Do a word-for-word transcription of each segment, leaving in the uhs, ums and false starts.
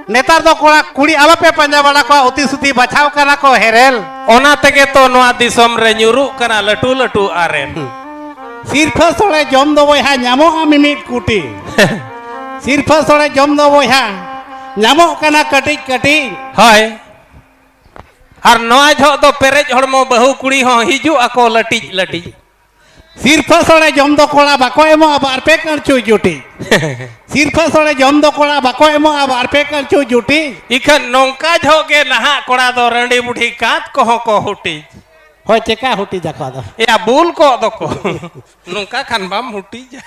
ᱱᱮᱛᱟᱨ ᱫᱚ ᱠᱚᱲᱟ ᱠᱩᱲᱤ ᱟᱞᱚᱯᱮ ᱯᱟᱸᱡᱟ ᱵᱟᱲᱟ ᱠᱚᱣᱟ, ᱩᱛᱤ ᱥᱩᱛᱤ ᱵᱟᱪᱷᱟᱣ ᱠᱟᱱᱟ ᱠᱚ ᱦᱮᱨᱮᱞ᱾ ᱚᱱᱟ ᱛᱮᱜᱮ ᱛᱚ ᱱᱚᱣᱟ ᱫᱤᱥᱚᱢ ᱨᱮ ᱧᱩᱨᱩᱜ ᱠᱟᱱᱟ ᱞᱟᱹᱴᱩ ᱞᱟᱹᱴᱩ ᱟᱨᱮᱞ᱾ ᱥᱤᱨᱯᱷᱟᱹ ᱥᱚᱲᱮ ᱡᱚᱢ ᱫᱚ ᱵᱚᱭᱦᱟ ᱧᱟᱢᱚᱜᱼᱟ ᱢᱤᱢᱤᱫ ᱠᱩᱴᱤ᱾ ᱥᱤᱨᱯᱷᱟᱹ ᱥᱚᱲᱮ ᱡᱚᱢ ᱫᱚ ᱵᱚᱭᱦᱟ ᱧᱟᱢᱚᱜ ᱠᱟᱱᱟ ᱠᱟᱹᱴᱤᱡ ᱠᱟᱹᱴᱤᱡ᱾ ᱦᱳᱭ᱾ ᱟᱨ ᱱᱚᱣᱟ ᱡᱚᱦᱚᱜ ᱫᱚ ᱯᱮᱨᱮᱡ ᱦᱚᱲᱢᱚ ᱵᱟᱹᱦᱩ ᱠᱩᱲᱤ ᱦᱚᱸ ᱦᱤᱡᱩᱜ ᱟᱠᱚ ᱞᱟᱹᱴᱤᱡ ᱞᱟᱹᱴᱤᱡ᱾ ᱥᱤᱨᱯᱷᱟᱹ ᱥᱚᱲᱮ ᱡᱚᱢ ᱫᱚ ᱠᱚᱲᱟ ᱵᱟᱠᱚ ᱮᱢᱚᱜᱼᱟ ᱵᱟᱨ ᱯᱮ ᱠᱟᱹᱲᱪᱩ ᱡᱩᱴᱤ᱾ ᱥᱤᱨᱯᱷᱟᱹ ᱥᱚᱲᱮ ᱡᱚᱢ ᱫᱚ ᱠᱚᱲᱟ ᱵᱟᱠᱚ ᱮᱢᱚᱜᱼᱟ ᱵᱟᱨ ᱯᱮ ᱠᱟᱹᱲᱪᱩ ᱡᱩᱴᱤ᱾ ᱤᱠᱷᱟᱹᱱ ᱱᱚᱝᱠᱟ ᱡᱚᱦᱚᱜ ᱜᱮ ᱱᱟᱦᱟᱜ ᱠᱚᱲᱟ ᱫᱚ ᱨᱟᱺᱰᱤ ᱵᱩᱰᱷᱤ ᱠᱟᱸᱛ ᱠᱚᱦᱚᱸ ᱠᱚ ᱦᱩᱴᱤᱡ᱾ ᱦᱳᱭ, ᱪᱮᱠᱟ ᱦᱩᱴᱤᱡ ᱟᱠᱚ ᱟᱫᱚ? ᱮᱭᱟ, ᱵᱩᱞ ᱠᱚᱜ ᱫᱚᱠᱚ᱾ ᱱᱚᱝᱠᱟ ᱠᱷᱟᱱ ᱵᱟᱢ ᱦᱩᱴᱤᱡᱟ᱾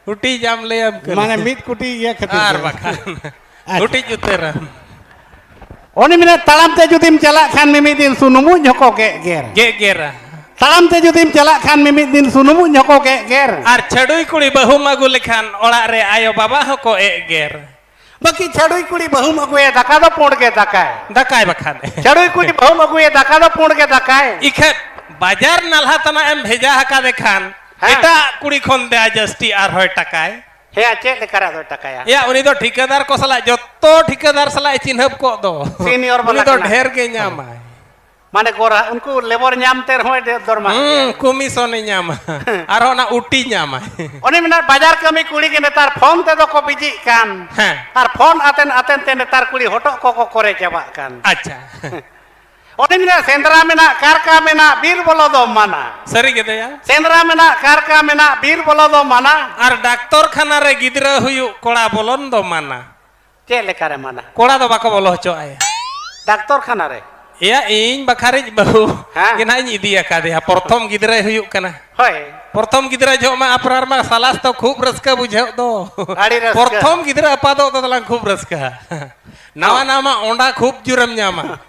ᱦᱩᱴᱤᱡᱟᱢ ᱞᱟᱹᱭᱟᱢ ᱠᱟᱱᱟ᱾ ᱢᱟᱱᱮ ᱢᱤᱫ ᱠᱩᱴᱤ ᱤᱭᱟᱹ ᱠᱷᱟᱹᱛᱤᱨ ᱟᱨ ᱛᱮ᱾ ᱵᱟᱠᱷᱟᱱ᱾ ᱟᱪᱪᱷᱟ᱾ ᱦᱩᱴᱤᱡ ᱩᱛᱟᱹᱨᱟᱢ᱾ ᱩᱱᱤ ᱢᱮᱱᱟ, ᱛᱟᱲᱟᱢ ᱛᱮ ᱡᱩᱫᱤᱢ ᱪᱟᱞᱟᱜ ᱠᱷᱟᱱ ᱢᱤᱢᱤᱫ ᱫᱤᱱ ᱥᱩᱱᱩᱢᱩᱡ ᱦᱚᱸᱠᱚ ᱜᱮᱜ ᱜᱮᱨ᱾ ᱜᱮᱜ ᱜᱮᱨᱟ᱾ ᱛᱟᱲᱟᱢ ᱛᱮ ᱡᱩᱫᱤᱢ ᱪᱟᱞᱟᱜ ᱠᱷᱟᱱ ᱢᱤᱢᱤᱫ ᱫᱤᱱ ᱥᱩᱱᱩᱢᱩᱡ ᱦᱚᱸᱠᱚ ᱜᱮᱜ ᱜᱮᱨ᱾ ᱟᱨ ᱪᱷᱟᱹᱰᱩᱭ ᱠᱩᱲᱤ ᱵᱟᱹᱦᱩᱢ ᱟᱹᱜᱩ ᱞᱮᱠᱷᱟᱱ ᱚᱲᱟᱜ ᱨᱮ ᱟᱭᱳ ᱵᱟᱵᱟ ᱦᱚᱸᱠᱚ ᱮᱜ ᱜᱮᱨ᱾ ᱵᱟᱹᱠᱤ ᱪᱷᱟᱹᱰᱩᱭ ᱠᱩᱲᱤ ᱵᱟᱹᱦᱩᱢ ᱟᱹᱜᱩᱭᱟ, ᱫᱟᱠᱟ ᱫᱚ ᱯᱩᱸᱰ ᱜᱮ ᱫᱟᱠᱟᱭ᱾ ᱫᱟᱠᱟᱭ ᱵᱟᱠᱷᱟᱱ᱾ ᱪᱷᱟᱹᱰᱩᱭ ᱠᱩᱲᱤ ᱵᱟᱹᱦᱩᱢ ᱟᱹᱜᱩᱭᱟ, ᱫᱟᱠᱟ ᱫᱚ ᱯᱩᱸᱰ ᱜᱮ ᱫᱟᱠᱟᱭ᱾ ᱤᱠᱷᱟᱹᱱ ᱵᱟᱡᱟᱨ ᱱᱟᱞᱦᱟ ᱛᱟᱱᱟᱜ ᱮᱢ ᱵᱷᱮᱡᱟ ᱟᱠᱟᱫᱮ ᱠᱷᱟᱱ ᱦᱮᱸ᱾ ᱮᱴᱟᱜ ᱠᱩᱲᱤ ᱠᱷᱚᱱ ᱫᱮᱭᱟ ᱡᱟᱹᱥᱛᱤ ᱟᱨᱦᱚᱸᱭ ᱴᱟᱠᱟᱭ᱾ ᱦᱮᱸ, ᱪᱮᱫ ᱞᱮᱠᱟᱨᱮ ᱟᱫᱚᱭ ᱴᱟᱠᱟᱭᱟ? ᱮᱭᱟ, ᱩᱱᱤ ᱫᱚ ᱴᱷᱤᱠᱟᱹᱫᱟᱨ ᱠᱚ ᱥᱟᱞᱟᱜ, ᱡᱚᱛᱚ ᱴᱷᱤᱠᱟᱹᱫᱟᱨ ᱥᱟᱞᱟᱜ ᱮ ᱪᱤᱱᱦᱟᱹᱯ ᱠᱚᱜ ᱫᱚ᱾ Senior ᱩᱱᱤ ᱵᱟᱞᱟ ᱫᱚ ᱠᱟᱱᱟᱭ᱾ ᱰᱷᱮᱨ ᱜᱮ ᱧᱟᱢᱟᱭ᱾ ᱢᱟᱱᱮ ᱜᱚᱨᱟ-, ᱩᱱᱠᱩ labour ᱧᱟᱢ ᱛᱮ ᱨᱮᱦᱚᱸᱭ ᱰᱷᱮᱨ ᱫᱚᱨᱢᱟ ᱦᱩᱸ, ᱜᱮᱭᱟ᱾ Commission ᱮ ᱧᱟᱢᱟ᱾ ᱟᱨᱦᱚᱸ ᱚᱱᱟ ᱩᱴᱤ ᱧᱟᱢᱟᱭ᱾ ᱚᱱᱮ ᱢᱮᱱᱟ, ᱵᱟᱡᱟᱨ ᱠᱟᱹᱢᱤ ᱠᱩᱲᱤ ᱜᱮ ᱱᱮᱛᱟᱨ ᱯᱷᱳᱱ ᱛᱮᱫᱚ ᱠᱚ ᱵᱤᱡᱤᱜ ᱠᱟᱱ᱾ ᱦᱮᱸ᱾ ᱟᱨ ᱯᱷᱳᱱ ᱟᱛᱮᱱ ᱟᱛᱮᱱ ᱛᱮ ᱱᱮᱛᱟᱨ ᱠᱩᱲᱤ ᱦᱚᱴᱚᱜ ᱠᱚᱠᱚ ᱠᱚᱨᱮ ᱪᱟᱵᱟᱜ ᱠᱟᱱ᱾ ᱟᱪᱪᱷᱟ᱾ ᱚᱱᱮ ᱢᱮᱱᱟ, ᱥᱮᱸᱫᱽᱨᱟ ᱢᱮᱱᱟᱜ, ᱠᱟᱨᱠᱟ ᱢᱮᱱᱟᱜ, ᱵᱤᱨ ᱵᱚᱞᱚ ᱫᱚ ᱢᱟᱱᱟ᱾ ᱥᱟᱹᱨᱤ ᱜᱮ ᱫᱟᱭᱟ᱾ ᱥᱮᱸᱫᱽᱨᱟ ᱢᱮᱱᱟᱜ, ᱠᱟᱨᱠᱟ ᱢᱮᱱᱟᱜ, ᱵᱤᱨ ᱵᱚᱞᱚ ᱫᱚ ᱢᱟᱱᱟ᱾ ᱟᱨ ᱰᱟᱠᱛᱚᱨ ᱠᱷᱟᱱᱟ ᱨᱮ ᱜᱤᱫᱽᱨᱟᱹ ᱦᱩᱭᱩᱜ ᱠᱚᱲᱟ ᱵᱚᱞᱚᱱ ᱫᱚ ᱢᱟᱱᱟ᱾ ᱪᱮᱫ ᱞᱮᱠᱟᱨᱮ ᱢᱟᱱᱟ? ᱠᱚᱲᱟ ᱫᱚ ᱵᱟᱠᱚ ᱵᱚᱞᱚ ᱦᱚᱪᱚᱣᱟᱜᱼᱟ᱾ ᱰᱟᱠᱛᱚᱨ ᱠᱷᱟᱱᱟ ᱨᱮ? ᱮᱭᱟ, ᱤᱧ ᱵᱟᱠᱷᱟᱨᱤᱡ ᱵᱟᱹᱦᱩ ᱦᱮᱸ᱾ ᱜᱮ ᱱᱟᱦᱟᱜ ᱤᱧ ᱤᱫᱤ ᱟᱠᱟᱫᱮᱭᱟ᱾ ᱯᱨᱚᱛᱷᱚᱢ ᱜᱤᱫᱽᱨᱟᱹᱭ ᱦᱩᱭᱩᱜ ᱠᱟᱱᱟ᱾ ᱦᱳᱭ᱾ ᱯᱨᱚᱛᱷᱚᱢ ᱜᱤᱫᱽᱨᱟᱹ ᱡᱚᱦᱚᱜ ᱢᱟ ᱟᱯᱱᱟᱨ ᱢᱟ ᱥᱟᱞᱟᱥ ᱫᱚ ᱠᱷᱩᱵ ᱨᱟᱹᱥᱠᱟᱹ ᱵᱩᱡᱷᱟᱹᱜ ᱫᱚ᱾ ᱟᱹᱰᱤ ᱨᱟᱹᱥᱠᱟᱹ᱾ ᱯᱨᱚᱛᱷᱚᱢ ᱜᱤᱫᱽᱨᱟᱹ ᱟᱯᱟᱛᱚᱜ ᱫᱚ ᱛᱟᱞᱟᱝ ᱠᱷᱩᱵ ᱨᱟᱹᱥᱠᱟᱹ᱾ ᱱᱟᱣᱟ ᱦᱚᱸ᱾ ᱱᱟᱣᱟ ᱢᱟ ᱚᱸᱰᱟ ᱠᱷᱩᱵ ᱡᱳᱨᱮᱢ ᱧᱟᱢᱟ᱾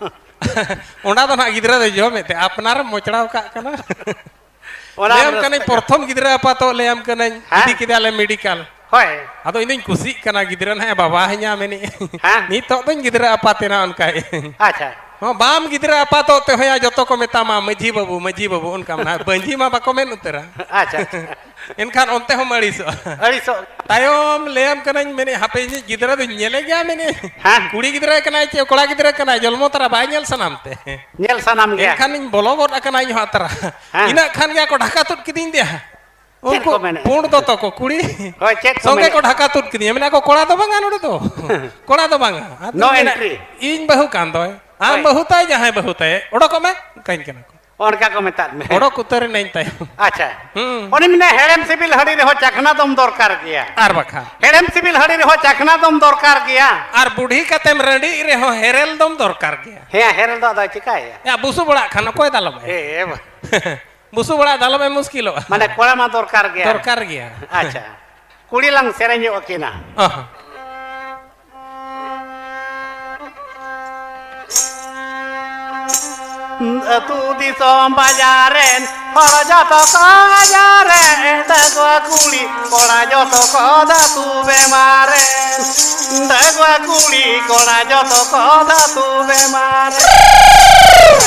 ᱚᱸᱰᱟ ᱫᱚ ᱱᱟᱦᱟᱜ ᱜᱤᱫᱽᱨᱟᱹ ᱫᱚᱭ ᱡᱚᱢᱮᱫ ᱛᱮ ᱟᱯᱱᱟᱨᱮᱢ ᱢᱚᱪᱲᱟᱣ ᱠᱟᱜ ᱠᱟᱱᱟ᱾ ᱚᱱᱟ ᱞᱟᱹᱭᱟᱢ ᱨᱟᱹᱥᱠᱟᱹ ᱠᱟᱹᱱᱟᱹᱧ, ᱜᱮ᱾ ᱯᱨᱚᱛᱷᱚᱢ ᱜᱤᱫᱽᱨᱟᱹ ᱟᱯᱟᱛᱚᱜ ᱞᱟᱹᱭᱟᱢ ᱠᱟᱹᱱᱟᱹᱧ, ᱦᱮᱸ? ᱤᱫᱤ ᱠᱮᱫᱮᱭᱟᱞᱮ medical᱾ ᱦᱳᱭ᱾ ᱟᱫᱚ ᱤᱧ ᱫᱚᱧ ᱠᱩᱥᱤᱜ ᱠᱟᱱᱟ, ᱜᱤᱫᱽᱨᱟᱹ ᱱᱟᱦᱟᱜ ᱮ ᱵᱟᱵᱟ ᱟᱹᱧᱟ ᱢᱮᱱᱮᱫ᱾ ᱦᱮᱸ᱾ ᱱᱤᱛᱚᱜ ᱫᱚᱧ ᱜᱤᱫᱽᱨᱟᱹ ᱟᱯᱟᱛ ᱮᱱᱟ ᱚᱱᱠᱟᱭ᱾ ᱟᱪᱪᱷᱟ᱾ ᱦᱚᱸ, ᱵᱟᱢ ᱜᱤᱫᱽᱨᱟᱹ ᱟᱯᱟᱛᱚᱜ ᱛᱮ ᱦᱚᱸᱭᱟ ᱡᱚᱛᱚ ᱠᱚ ᱢᱮᱛᱟᱢᱟ, "ᱢᱟᱹᱡᱷᱤ ᱵᱟᱹᱵᱩ, ᱢᱟᱹᱡᱷᱤ ᱵᱟᱹᱵᱩ", ᱚᱱᱠᱟ ᱢᱮᱱᱟᱜᱼᱟ᱾ ᱵᱟᱹᱡᱷᱤ ᱢᱟ ᱵᱟᱠᱚ ᱢᱮᱱ ᱩᱛᱟᱹᱨᱟ᱾ ᱟᱪᱪᱷᱟ, ᱟᱪᱪᱷᱟ᱾ ᱮᱱᱠᱷᱟᱱ ᱚᱱᱛᱮ ᱦᱚᱸᱢ ᱟᱹᱲᱤᱥᱚᱜᱼᱟ᱾ ᱟᱹᱲᱤᱥᱚᱜ᱾ ᱛᱟᱭᱚᱢ ᱞᱟᱹᱭᱟᱢ ᱠᱟᱹᱱᱟᱹᱧ, ᱢᱮᱱᱮᱫ, "ᱦᱟᱯᱮ, ᱤᱧᱤᱡ ᱜᱤᱫᱽᱨᱟᱹ ᱫᱚᱧ ᱧᱮᱞᱮ ᱜᱮᱭᱟ", ᱢᱮᱱᱮᱫ᱾ ᱦᱮᱸ᱾ ᱠᱩᱲᱤ ᱜᱤᱫᱽᱨᱟᱹ ᱠᱟᱱᱟᱭ ᱪᱮ ᱠᱚᱲᱟ ᱜᱤᱫᱽᱨᱟᱹ ᱠᱟᱱᱟᱭ, ᱡᱚᱞᱢᱚ ᱛᱚᱨᱟ ᱵᱟᱭ ᱧᱮᱞ ᱥᱟᱱᱟᱢ ᱛᱮ᱾ ᱧᱮᱞ ᱥᱟᱱᱟᱢ ᱜᱮᱭᱟ᱾ ᱮᱱᱠᱷᱟᱱᱤᱧ ᱵᱚᱞᱚ ᱜᱚᱫ ᱟᱠᱟᱱᱟ ᱤᱧ ᱦᱚᱸ ᱟᱛᱨᱟ᱾ ᱦᱮᱸ᱾ ᱤᱱᱟᱹᱜ ᱠᱷᱟᱱ ᱜᱮ ᱟᱠᱚ ᱰᱷᱟᱠᱟ ᱛᱩᱫ ᱠᱤᱫᱤᱧ ᱫᱮᱭᱟ᱾ ᱪᱮᱫ ᱩᱱᱠᱩ ᱠᱚ ᱢᱮᱱᱮᱫᱼᱟ? ᱯᱩᱸᱰ ᱫᱚᱛᱚ ᱠᱚ ᱠᱩᱲᱤ᱾ ᱦᱳᱭ, ᱪᱮᱫ ᱠᱚ ᱥᱚᱸᱜᱮ ᱢᱮᱱᱮᱫᱼᱟ? ᱠᱚ ᱰᱷᱟᱠᱟ ᱛᱩᱫ ᱠᱤᱫᱤᱧᱟ᱾ ᱢᱮᱱᱟ ᱠᱚ, "ᱠᱚᱲᱟ ᱫᱚ ᱵᱟᱝᱟ ᱱᱚᱰᱮ ᱫᱚ᱾ ᱠᱚᱲᱟ ᱫᱚ ᱵᱟᱝᱟ᱾" ᱟᱫᱚ No ᱢᱮᱱᱟ, entry᱾ "ᱤᱧ ᱵᱟᱹᱦᱩ ᱠᱟᱱ ᱫᱚᱭ᱾ ᱟᱢ ᱦᱳᱭ᱾ ᱵᱟᱹᱦᱩ ᱛᱟᱭ, ᱡᱟᱦᱟᱸᱭ ᱵᱟᱹᱦᱩ ᱛᱟᱭ, ᱚᱰᱚᱠᱚᱜ ᱢᱮ", ᱚᱱᱠᱟᱧ ᱠᱟᱱᱟ ᱠᱚ᱾ ᱚᱱᱠᱟ ᱠᱚ ᱢᱮᱛᱟᱫ ᱢᱮ᱾ ᱚᱰᱚᱠ ᱩᱛᱟᱹᱨ ᱮᱱᱟᱹᱧ ᱛᱟᱭᱚᱢ᱾ ᱟᱪᱪᱷᱟ᱾ ᱦᱩᱸ᱾ ᱚᱱᱮ ᱢᱮᱱᱟ, ᱦᱮᱲᱮᱢ ᱥᱤᱵᱤᱞ ᱦᱟᱺᱰᱤ ᱨᱮᱦᱚᱸ ᱪᱟᱠᱷᱱᱟ ᱫᱚᱢ ᱫᱚᱨᱠᱟᱨ ᱜᱮᱭᱟ᱾ ᱟᱨ ᱵᱟᱠᱷᱟᱱ᱾ ᱦᱮᱲᱮᱢ ᱥᱤᱵᱤᱞ ᱦᱟᱺᱰᱤ ᱨᱮᱦᱚᱸ ᱪᱟᱠᱷᱱᱟ ᱫᱚᱢ ᱫᱚᱨᱠᱟᱨ ᱜᱮᱭᱟ᱾ ᱟᱨ ᱵᱩᱰᱷᱤ ᱠᱟᱛᱮᱢ ᱨᱟᱺᱰᱤᱜ ᱨᱮᱦᱚᱸ ᱦᱮᱨᱮᱞ ᱫᱚᱢ ᱫᱚᱨᱠᱟᱨ ᱜᱮᱭᱟ᱾ ᱦᱮᱸ, ᱦᱮᱨᱮᱞ ᱫᱚ ᱟᱫᱚᱭ ᱪᱤᱠᱟᱹᱭᱟ? ᱭᱟ, ᱵᱩᱥᱩᱵ ᱚᱲᱟᱜ ᱠᱷᱟᱱ ᱚᱠᱚᱭ ᱫᱟᱞᱚᱵᱟᱭ? ᱮ, ᱮ, ᱵᱟ᱾ ᱵᱩᱥᱩᱵ ᱚᱲᱟᱜ ᱫᱟᱞᱚᱵ ᱮ ᱢᱩᱥᱠᱤᱞᱚᱜᱼᱟ᱾ ᱢᱟᱱᱮ ᱠᱚᱲᱟ ᱢᱟ ᱫᱚᱨᱠᱟᱨ ᱜᱮᱭᱟ᱾ ᱫᱚᱨᱠᱟᱨ ᱜᱮᱭᱟ᱾ ᱟᱪᱪᱷᱟ, ᱠᱩᱲᱤ ᱞᱟᱝ ᱥᱮᱨᱮᱧ ᱧᱚᱜ ᱟᱹᱠᱤᱱᱟ᱾ ᱚ ᱦᱚᱸ᱾ ᱟᱹᱛᱩ ᱫᱤᱥᱚᱢ ᱵᱟᱡᱟᱨ ᱨᱮᱱ ᱦᱚᱲ ᱡᱚᱛᱚ ᱠᱚ ᱟᱡᱟᱨ ᱨᱮ, ᱰᱟᱺᱜᱩᱣᱟᱹ ᱠᱩᱲᱤ ᱠᱚᱲᱟ ᱡᱚᱛᱚ ᱠᱚ ᱫᱟᱹᱛᱩ ᱵᱮᱢᱟᱨ ᱨᱮ᱾ ᱰᱟᱺᱜᱩᱣᱟᱹ ᱠᱩᱲᱤ ᱠᱚᱲᱟ ᱡᱚᱛᱚ ᱠᱚ ᱫᱟᱹᱛᱩ ᱵᱮᱢᱟᱨ᱾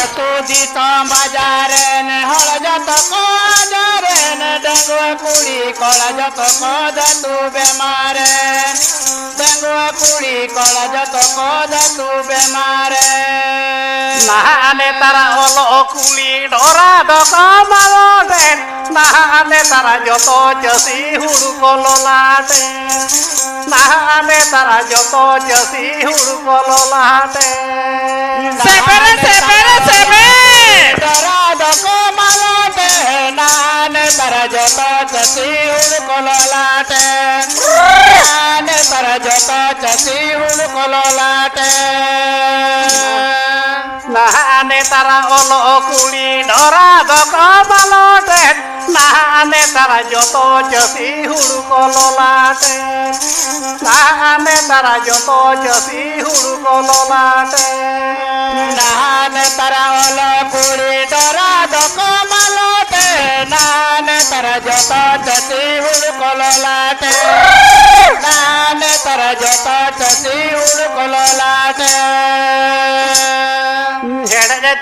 ᱟᱹᱛᱩ ᱫᱤᱥᱚᱢ ᱵᱟᱡᱟᱨ ᱨᱮᱱ ᱦᱚᱲ ᱡᱚᱛᱚ ᱠᱚ ᱟᱡᱟᱨ ᱨᱮᱱ, ᱰᱟᱺᱜᱩᱣᱟᱹ ᱠᱩᱲᱤ ᱠᱚᱲᱟ ᱡᱚᱛᱚ ᱠᱚ ᱫᱟᱹᱛᱩ ᱵᱮᱢᱟᱨ᱾ ᱰᱟᱺᱜᱩᱣᱟᱹ ᱠᱩᱲᱤ ᱠᱚᱲᱟ ᱡᱚᱛᱚ ᱠᱚ ᱫᱟᱹᱛᱩ ᱵᱮᱢᱟᱨ᱾ ᱱᱟᱦᱟᱜ ᱱᱮᱛᱟᱨᱟᱜ ᱚᱞᱚᱜ ᱠᱩᱲᱤ ᱰᱚᱨᱟ ᱫᱚᱠᱚ ᱢᱟᱞᱚᱴᱮᱱ, ᱱᱟᱦᱟᱜ ᱱᱮᱛᱟᱨᱟᱜ ᱡᱚᱛᱚ ᱪᱟᱹᱥᱤ ᱦᱩᱲᱩ ᱠᱚ ᱞᱚᱞᱟᱴᱮᱱ᱾ ᱱᱟᱦᱟᱜ ᱱᱮᱛᱟᱨᱟᱜ ᱡᱚᱛᱚ ᱪᱟᱹᱥᱤ ᱦᱩᱲᱩ ᱠᱚ ᱞᱚᱞᱟᱴᱮᱱ᱾ ᱥᱮᱵᱮᱨᱮ, ᱥᱮᱵᱮᱨᱮ, ᱥᱮᱵᱮᱨ᱾ ᱰᱚᱨᱟ ᱫᱚᱠᱚ ᱢᱟᱞᱚᱴᱮᱱ, ᱱᱟᱦᱟᱜ ᱱᱮᱛᱟᱨᱟᱜ ᱡᱚᱛᱚ ᱪᱟᱹᱥᱤ ᱦᱩᱲᱩ ᱠᱚ ᱞᱚᱞᱟᱴᱮᱱ᱾ ᱱᱟᱦᱟᱜ ᱱᱮᱛᱟᱨᱟᱜ ᱡᱚᱛᱚ ᱪᱟᱹᱥᱤ ᱦᱩᱲᱩ ᱠᱚ ᱞᱚᱞᱟᱴᱮᱱ᱾ ᱱᱟᱦᱟᱜ ᱱᱮᱛᱟᱨᱟᱜ ᱚᱞᱚᱜ ᱠᱩᱲᱤ ᱰᱚᱨᱟ ᱫᱚᱠᱚ ᱢᱟᱞᱚᱴᱮᱱ᱾ ᱱᱟᱦᱟᱜ ᱱᱮᱛᱟᱨᱟᱜ ᱡᱚᱛᱚ ᱪᱟᱹᱥᱤ ᱦᱩᱲᱩ ᱠᱚ ᱞᱚᱞᱟᱴᱮᱱ᱾ ᱱᱟᱦᱟᱜ ᱱᱮᱛᱟᱨᱟᱜ ᱡᱚᱛᱚ ᱪᱟᱹᱥᱤ ᱦᱩᱲᱩ ᱠᱚ ᱞᱚᱞᱟᱴᱮᱱ᱾ ᱱᱟᱦᱟᱜ ᱱᱮᱛᱟᱨᱟᱜ ᱚᱞᱚᱜ ᱠᱩᱲᱤ ᱰᱚᱨᱟ ᱫᱚᱠᱚ ᱢᱟᱞᱚᱴᱮᱱ᱾ ᱱᱟᱦᱟᱜ ᱱᱮᱛᱟᱨᱟᱜ ᱡᱚᱛᱚ ᱪᱟᱹᱥᱤ ᱦᱩᱲᱩ ᱠᱚ ᱞᱚᱞᱟᱴᱮᱱ᱾ ᱱᱟᱦᱟᱜ ᱱᱮᱛᱟᱨᱟᱜ ᱡᱚᱛᱚ ᱪᱟᱹᱥᱤ ᱦᱩᱲᱩ ᱠᱚ ᱞᱚᱞᱟᱴᱮᱱ᱾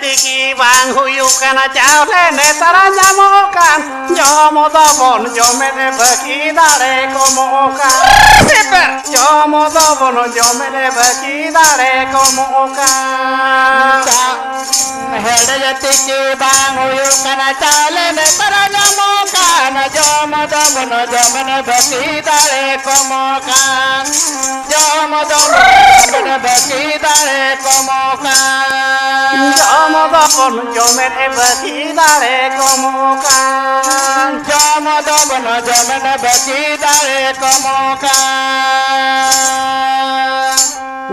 ᱛᱤᱠᱤ ᱵᱟᱝ ᱦᱩᱭᱩᱜ ᱠᱟᱱᱟ ᱪᱟᱣᱞᱮ ᱱᱮᱛᱟᱨ ᱧᱟᱢᱚᱜ ᱠᱟᱱ, ᱡᱚᱢ ᱫᱚᱵᱚᱱ ᱡᱚᱢᱮᱫ ᱵᱟᱹᱠᱤ ᱫᱟᱲᱮ ᱠᱚᱢᱚᱜ ᱠᱟᱱ᱾ ᱡᱚᱢ ᱫᱚᱵᱚᱱ ᱡᱚᱢᱮᱫ ᱵᱟᱹᱠᱤ ᱫᱟᱲᱮ ᱠᱚᱢᱚᱜ ᱠᱟᱱ᱾ ᱦᱮᱲᱮᱡ ᱛᱤᱠᱤ ᱵᱟᱝ ᱦᱩᱭᱩᱜ ᱠᱟᱱᱟ ᱪᱟᱣᱞᱮ ᱱᱮᱛᱟᱨ ᱧᱟᱢᱚᱜ ᱠᱟᱱ, ᱡᱚᱢ ᱫᱚᱵᱚᱱ ᱡᱚᱢᱮᱫ ᱵᱟᱹᱠᱤ ᱫᱟᱲᱮ ᱠᱚᱢᱚᱜ ᱠᱟᱱ᱾ ᱡᱚᱢ ᱫᱚ ᱵᱟᱹᱠᱤ ᱫᱟᱲᱮ ᱠᱚᱢᱚᱜ ᱠᱟᱱ᱾ ᱡᱚᱢ ᱫᱚᱵᱚᱱ ᱡᱚᱢᱮᱫ ᱵᱟᱹᱠᱤ ᱫᱟᱲᱮ ᱠᱚᱢᱚᱜ ᱠᱟᱱ᱾ ᱡᱚᱢ ᱫᱚᱵᱚᱱ ᱡᱚᱢᱮᱫ ᱵᱟᱹᱠᱤ ᱫᱟᱲᱮ ᱠᱚᱢᱚᱜ ᱠᱟᱱ᱾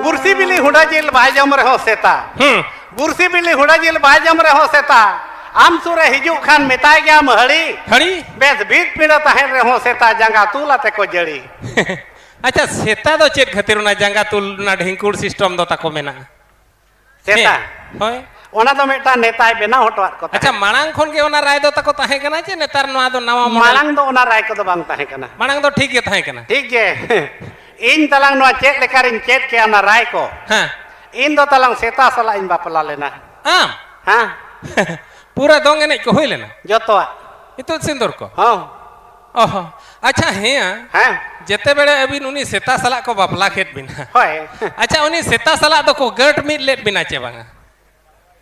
ᱵᱩᱨᱥᱤ ᱵᱤᱞᱤ ᱦᱩᱰᱟ ᱡᱤᱞ ᱵᱟᱭ ᱡᱚᱢ ᱨᱮᱦᱚᱸ ᱥᱮᱛᱟ᱾ ᱦᱩᱸ᱾ ᱵᱩᱨᱥᱤ ᱵᱤᱞᱤ ᱦᱩᱰᱟ ᱡᱤᱞ ᱵᱟᱭ ᱡᱚᱢ ᱨᱮᱦᱚᱸ ᱥᱮᱛᱟ᱾ ᱟᱢ ᱥᱩᱨ ᱨᱮ ᱦᱤᱡᱩᱜ ᱠᱷᱟᱱ ᱢᱮᱛᱟᱭ ᱜᱮᱭᱟᱢ ᱦᱟᱹᱲᱤ᱾ ᱦᱟᱹᱲᱤ᱾ ᱵᱮᱥ ᱵᱷᱤᱛ ᱯᱤᱸᱰᱟᱹ ᱛᱟᱦᱮᱱ ᱨᱮᱦᱚᱸ ᱥᱮᱛᱟ ᱡᱟᱸᱜᱟ ᱛᱩᱞ ᱟᱛᱮ ᱠᱚ ᱡᱟᱹᱲᱤ᱾ ᱟᱪᱪᱷᱟ, ᱥᱮᱛᱟ ᱫᱚ ᱪᱮᱫ ᱠᱷᱟᱹᱛᱤᱨ ᱚᱱᱟ ᱡᱟᱸᱜᱟ ᱛᱩᱞ ᱨᱮᱱᱟᱜ ᱰᱷᱤᱝᱠᱩᱲ system ᱫᱚ ᱛᱟᱠᱚ ᱢᱮᱱᱟᱜᱼᱟ? ᱥᱮᱛᱟ? ᱦᱮᱸ, ᱦᱳᱭ᱾ ᱚᱱᱟ ᱫᱚ ᱢᱤᱫᱴᱟᱝ ᱱᱮᱛᱟᱭ ᱵᱮᱱᱟᱣ ᱦᱚᱴᱚᱣᱟᱫ ᱠᱚ ᱟᱪᱪᱷᱟ, ᱛᱟᱦᱮᱸᱫ᱾ ᱢᱟᱲᱟᱝ ᱠᱷᱚᱱ ᱜᱮ ᱚᱱᱟ ᱨᱟᱭ ᱫᱚ ᱛᱟᱠᱚ ᱛᱟᱦᱮᱸ ᱠᱟᱱᱟ ᱪᱮ ᱱᱮᱛᱟᱨ ᱱᱚᱣᱟ ᱫᱚ ᱱᱟᱣᱟ model? ᱢᱟᱲᱟᱝ ᱫᱚ ᱚᱱᱟ ᱨᱟᱭ ᱠᱚᱫᱚ ᱵᱟᱝ ᱛᱟᱦᱮᱸ ᱠᱟᱱᱟ᱾ ᱢᱟᱲᱟᱝ ᱫᱚ ᱴᱷᱤᱠ ᱜᱮ ᱛᱟᱦᱮᱸ ᱠᱟᱱᱟ᱾ ᱴᱷᱤᱠ ᱜᱮ᱾ ᱤᱧ ᱛᱟᱞᱟᱝ ᱱᱚᱣᱟ ᱪᱮᱫ ᱞᱮᱠᱟᱨᱤᱧ ᱪᱮᱫ ᱠᱮᱜᱼᱟ ᱚᱱᱟ ᱨᱟᱭ ᱠᱚ᱾ ᱦᱮᱸ᱾ ᱤᱧ ᱫᱚ ᱛᱟᱞᱟᱝ ᱥᱮᱛᱟ ᱥᱟᱞᱟᱜ ᱤᱧ ᱵᱟᱯᱞᱟ ᱞᱮᱱᱟ᱾ ᱟᱢ? ᱦᱮᱸ᱾ ᱯᱩᱨᱟᱹ ᱫᱚᱝ ᱮᱱᱮᱡ ᱠᱚ ᱦᱩᱭ ᱞᱮᱱᱟ? ᱡᱚᱛᱚᱣᱟᱜ᱾ ᱤᱛᱩᱫ ᱥᱤᱸᱫᱩᱨ ᱠᱚ? ᱦᱚᱸ᱾ ᱚᱦᱚ᱾ ᱟᱪᱪᱷᱟ, ᱦᱮᱸᱭᱟ᱾ ᱦᱮᱸ᱾ ᱡᱮᱛᱮ ᱵᱮᱲᱮ ᱟᱹᱵᱤᱱ ᱩᱱᱤ ᱥᱮᱛᱟ ᱥᱟᱞᱟᱜ ᱠᱚ ᱵᱟᱯᱞᱟ ᱠᱮᱫ ᱵᱤᱱᱟ᱾ ᱦᱳᱭ᱾ ᱟᱪᱪᱷᱟ, ᱩᱱᱤ ᱥᱮᱛᱟ ᱥᱟᱞᱟᱜ ᱫᱚᱠᱚ ᱜᱟᱹᱴ ᱢᱤᱫ ᱞᱮᱫ ᱵᱤᱱᱟ ᱪᱮ ᱵᱟᱝᱟ?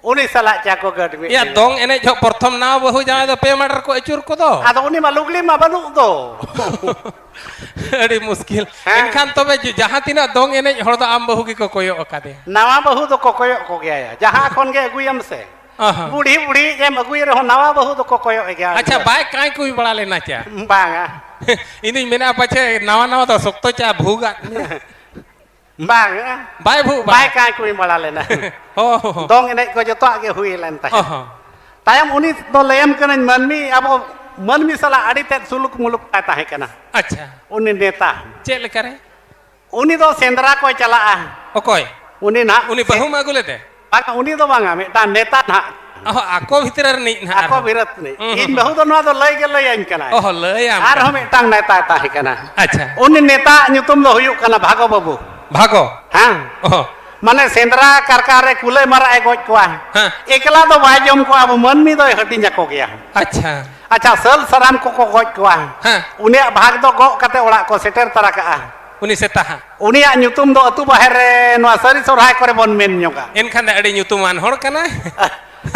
ᱩᱱᱤ ᱥᱟᱞᱟᱜ ᱪᱟ ᱠᱚ ᱜᱟᱹᱴ ᱢᱤᱫ ᱮᱭᱟ, ᱞᱮᱫᱟ᱾ ᱫᱚᱝ ᱮᱱᱮᱡ ᱡᱚᱦᱚᱜ ᱯᱨᱚᱛᱷᱚᱢ ᱱᱟᱣᱟ ᱵᱟᱹᱦᱩ ᱡᱟᱶᱟᱭ ᱫᱚ ᱯᱮ ᱢᱟᱰᱟᱨ ᱠᱚ ᱟᱹᱪᱩᱨ ᱠᱚᱫᱚ᱾ ᱟᱫᱚ ᱩᱱᱤ ᱢᱟ ᱞᱩᱜᱽᱲᱤ ᱢᱟ ᱵᱟᱹᱱᱩᱜ ᱫᱚ᱾ ᱟᱹᱰᱤ ᱢᱩᱥᱠᱤᱞ᱾ ᱦᱮᱸ᱾ ᱮᱱᱠᱷᱟᱱ ᱛᱚᱵᱮ ᱡᱩ-, ᱡᱟᱦᱟᱸ ᱛᱤᱱᱟᱹᱜ ᱫᱚᱝ ᱮᱱᱮᱡ ᱦᱚᱲ ᱫᱚ ᱟᱢ ᱵᱟᱹᱦᱩ ᱜᱮᱠᱚ ᱠᱚᱭᱚᱜ ᱟᱠᱟᱫᱮᱭᱟ᱾ ᱱᱟᱣᱟ ᱵᱟᱹᱦᱩ ᱫᱚᱠᱚ ᱠᱚᱭᱚᱜ ᱠᱚᱜᱮᱭᱟ, ᱡᱟᱦᱟᱸ ᱠᱷᱚᱱ ᱜᱮ ᱟᱹᱜᱩᱭᱮᱢ ᱥᱮ᱾ ᱚᱦᱚᱸ᱾ ᱵᱩᱲᱦᱤ ᱵᱩᱲᱦᱤ ᱮᱢ ᱟᱹᱜᱩᱭ ᱨᱮᱦᱚᱸ ᱱᱟᱣᱟ ᱵᱟᱹᱦᱩ ᱫᱚᱠᱚ ᱠᱚᱭᱚᱜ ᱮ ᱜᱮᱭᱟ᱾ ᱟᱪᱪᱷᱟ, ᱵᱟᱭ ᱠᱟᱸᱭ ᱠᱩᱭ ᱵᱟᱲᱟ ᱞᱮᱱᱟ ᱪᱮ? ᱵᱟᱝᱟ᱾ ᱤᱧ ᱫᱩᱧ ᱢᱮᱱᱟ ᱯᱟᱪᱷᱮ ᱱᱟᱣᱟ ᱱᱟᱣᱟ ᱫᱚ ᱥᱚᱠᱛᱚ ᱪᱟ ᱵᱷᱩᱜᱟᱜ ᱢᱮ᱾ ᱵᱟᱝ᱾ ᱵᱟᱭ ᱵᱷᱩᱜ ᱵᱟᱲᱟ᱾ ᱵᱟᱭ ᱠᱟᱸᱭ ᱠᱩᱭ ᱵᱟᱲᱟ ᱞᱮᱱᱟ᱾ ᱦᱚᱸ, ᱦᱚᱸ, ᱦᱚᱸ᱾ ᱫᱚᱝ ᱮᱱᱮᱡ ᱠᱚ ᱡᱚᱛᱚᱣᱟᱜ ᱜᱮ ᱦᱩᱭ ᱞᱮᱱ ᱛᱟᱦᱮᱸᱫ᱾ ᱦᱚᱸ, ᱦᱚᱸ᱾ ᱛᱟᱭᱚᱢ ᱩᱱᱤ ᱫᱚ ᱞᱟᱹᱭᱟᱢ ᱠᱟᱹᱱᱟᱹᱧ, ᱢᱟᱹᱱᱢᱤ, ᱟᱵᱚ ᱢᱟᱹᱱᱢᱤ ᱥᱟᱞᱟᱜ ᱟᱹᱰᱤ ᱛᱮᱫ ᱥᱩᱞᱩᱠ ᱢᱩᱞᱩᱠ ᱛᱟᱭ ᱛᱟᱦᱮᱸ ᱠᱟᱱᱟ᱾ ᱟᱪᱪᱷᱟ᱾ ᱩᱱᱤ ᱱᱮᱛᱟ᱾ ᱪᱮᱫ ᱞᱮᱠᱟᱨᱮ? ᱩᱱᱤ ᱫᱚ ᱥᱮᱸᱫᱽᱨᱟ ᱠᱚᱭ ᱪᱟᱞᱟᱜᱼᱟ᱾ ᱚᱠᱚᱭ? ᱩᱱᱤ ᱱᱟᱦᱟᱜ ᱩᱱᱤ ᱥᱮ-, ᱵᱟᱹᱦᱩᱢ ᱟᱹᱜᱩ ᱞᱮᱫᱮ? ᱵᱟᱝ, ᱩᱱᱤ ᱫᱚ ᱵᱟᱝᱟ, ᱢᱤᱫᱴᱟᱝ ᱱᱮᱛᱟ ᱱᱟᱦᱟᱜ᱾ ᱚᱦᱚ, ᱟᱠᱚ ᱵᱷᱤᱛᱨᱤ ᱨᱤᱱᱤᱡ ᱱᱟᱦᱟᱜ ᱟᱠᱚ ᱟᱨᱦᱚᱸ᱾ ᱵᱷᱤᱨᱟᱹᱛ ᱨᱤᱱᱤᱡ᱾ ᱦᱩᱸ, ᱦᱩᱸ, ᱤᱧ ᱦᱩᱸ᱾ ᱵᱟᱹᱦᱩ ᱫᱚ ᱱᱚᱣᱟ ᱫᱚ ᱞᱟᱹᱭ ᱜᱮ ᱞᱟᱹᱭᱟᱹᱧ ᱠᱟᱱᱟᱭ᱾ ᱚᱦᱚ, ᱞᱟᱹᱭᱟᱢ ᱟᱨᱦᱚᱸ ᱠᱟᱱᱟ᱾ ᱢᱤᱫᱴᱟᱝ ᱱᱮᱛᱟᱭ ᱛᱟᱦᱮᱸ ᱠᱟᱱᱟ᱾ ᱟᱪᱪᱷᱟ᱾ ᱩᱱᱤ ᱱᱮᱛᱟ ᱧᱩᱛᱩᱢ ᱫᱚ ᱦᱩᱭᱩᱜ ᱠᱟᱱᱟ ᱵᱷᱟᱜᱚ ᱵᱟᱹᱵᱩ᱾ ᱵᱷᱟᱜᱚ? ᱦᱮᱸ᱾ ᱚᱦᱚ᱾ ᱢᱟᱱᱮ ᱥᱮᱸᱫᱽᱨᱟ ᱠᱟᱨᱠᱟ ᱨᱮ ᱠᱩᱞᱟᱹᱭ ᱢᱟᱨᱟᱜ ᱮ ᱜᱚᱡ ᱠᱚᱣᱟ᱾ ᱦᱮᱸ᱾ ᱮᱠᱞᱟ ᱫᱚ ᱵᱟᱭ ᱡᱚᱢ ᱠᱚᱣᱟ, ᱟᱵᱚ ᱢᱟᱹᱱᱢᱤ ᱫᱚᱭ ᱦᱟᱹᱴᱤᱧ ᱟᱠᱚ ᱜᱮᱭᱟ᱾ ᱟᱪᱪᱷᱟ᱾ ᱟᱪᱪᱷᱟ, ᱥᱟᱹᱞ ᱥᱟᱨᱟᱢ ᱠᱚᱠᱚ ᱜᱚᱡ ᱠᱚᱣᱟ᱾ ᱦᱮᱸ᱾ ᱩᱱᱤᱭᱟᱜ ᱵᱷᱟᱜᱽ ᱫᱚ ᱜᱚᱜ ᱠᱟᱛᱮ ᱚᱲᱟᱜ ᱠᱚ ᱥᱮᱴᱮᱨ ᱛᱟᱨᱟ ᱠᱟᱜᱼᱟ᱾ ᱩᱱᱤ ᱥᱮᱛᱟ ᱦᱟᱸᱜ᱾ ᱩᱱᱤᱭᱟᱜ ᱧᱩᱛᱩᱢ ᱫᱚ ᱟᱹᱛᱩ ᱵᱟᱦᱮᱨ ᱨᱮ ᱱᱚᱣᱟ ᱥᱟᱹᱨᱤ ᱥᱚᱨᱦᱟᱭ ᱠᱚᱨᱮ ᱵᱚᱱ ᱢᱮᱱ ᱧᱚᱜᱟ᱾ ᱮᱱᱠᱷᱟᱱ ᱫᱚ ᱟᱹᱰᱤ ᱧᱩᱛᱩᱢᱟᱱ ᱦᱚᱲ ᱠᱟᱱᱟᱭ᱾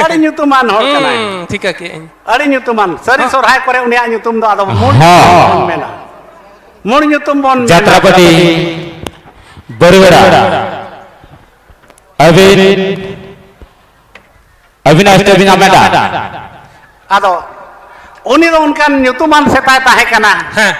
ᱟᱹᱰᱤ ᱧᱩᱛᱩᱢᱟᱱ ᱦᱚᱲ ᱠᱟᱱᱟᱭ᱾ ᱦᱩᱸ, ᱴᱷᱤᱠᱟᱹ ᱠᱮᱜᱼᱟᱹᱧ᱾ ᱟᱹᱰᱤ ᱧᱩᱛᱩᱢᱟᱱ᱾ ᱥᱟᱹᱨᱤ ᱦᱚᱸ᱾ ᱥᱚᱨᱦᱟᱭ ᱠᱚᱨᱮ ᱩᱱᱤᱭᱟᱜ ᱧᱩᱛᱩᱢ ᱫᱚ ᱟᱫᱚ ᱢᱩᱲ ᱦᱚᱸ᱾ ᱧᱩᱛᱩᱢ ᱵᱚᱱ ᱢᱮᱱᱟ᱾ ᱢᱩᱲ ᱧᱩᱛᱩᱢ ᱵᱚᱱ ᱢᱮᱱᱟ᱾ ᱡᱟᱛᱨᱟᱯᱟᱹᱴᱤ ᱵᱟᱹᱨᱩᱣᱮᱲᱟ᱾ ᱟᱹᱵᱤᱱ, ᱟᱹᱵᱤᱱᱟᱜ ᱥᱴᱮᱯ ᱵᱤᱱ ᱦᱟᱢᱮᱴᱟ᱾ ᱟᱫᱚ ᱩᱱᱤ ᱫᱚ ᱚᱱᱠᱟᱱ ᱧᱩᱛᱩᱢᱟᱱ ᱥᱮᱛᱟᱭ ᱛᱟᱦᱮᱸ ᱠᱟᱱᱟ᱾ ᱦᱮᱸ᱾